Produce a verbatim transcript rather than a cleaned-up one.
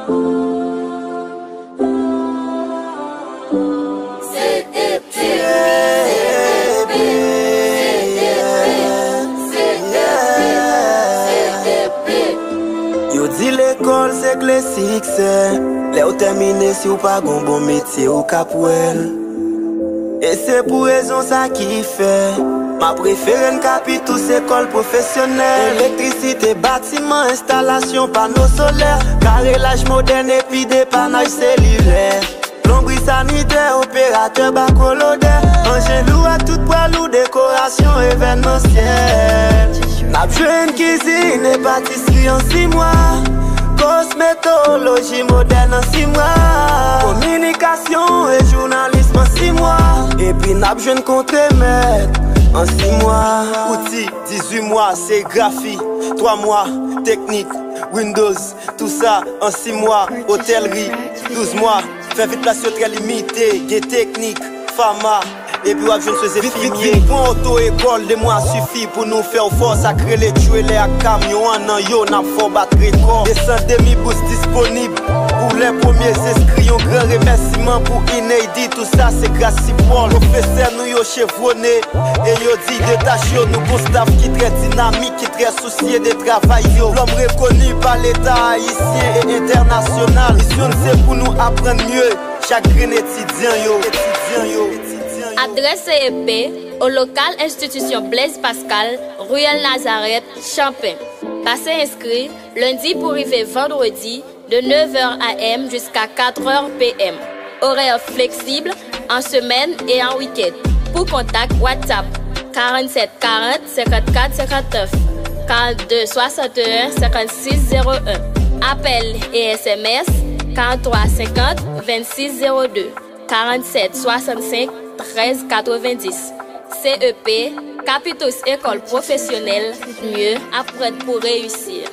Yo di lekòl se kle siksè. Lè w tèmine, si w pa gon bon metye, ou ka pwèl. E se pou rezon sa ki fè m ap refere n Capitus, ekòl pwofesyonèl. Elektrisite, batiman, enstalasyon pano solè, karelaj modèn epi depanaj selilè. Plonbri, sanitè, operatè bakolodè, anje lou ak tout pwa lou, dekorasyon evènmansyèl. N ap jwenn kizin e patisri an Simwa, kosmetoloji modèn an Simwa, kominikasyon e jounalis an Simwa, epi n ap jwenn kontremèt an Simwa. Kouti, dizuit mwa, serigrafi, twa mwa, teknik, Windows, tou sa an sis mwa, otèlri, douz mwa, fè vit, plas yo trè limite, gen teknik, fama, epi w ap jwenn swen enfimye. Vit, vit, vin pran oto ekòl, de mwa sifi pou nou fè w fò, sa k rele tchwelè ak kamyon an nan yo, n ap fè w bat rekò. Desann demi bous disponib pou lè premye enskri, yon gran remèsiman pou Inedi, tou sa se gras sipò l. Pwofesè nou yo chevwone, e yo diy de tach yo, nou gon staf ki trè dinamik, ki trè sousye de travay yo. Diplòm rekoni pa Leta ayisyen e entènasyonal. Misyon n se pou nou aprann mye, chak grenn etidyan yo. Etidyan yo. Adrès C E P, au local institution Blaise Pascal, ruelle Nazareth, Champaign. Pase enskri, lendi pou rive vandredi, de neuf heures A M jusqu'à quatre heures P M. Horaire flexible, en semaine et en week-end. Pou kontak, WhatsApp, quarante-sept quarante cinquante-quatre cinquante-neuf, quarante-deux soixante et un cinquante-six zéro un. Apèl e S M S, quarante-trois cinquante vingt-six zéro deux, quarante-sept soixante-cinq treize quatre-vingt-dix. C E P, Capitus, école professionnelle, mieux apprendre pour réussir.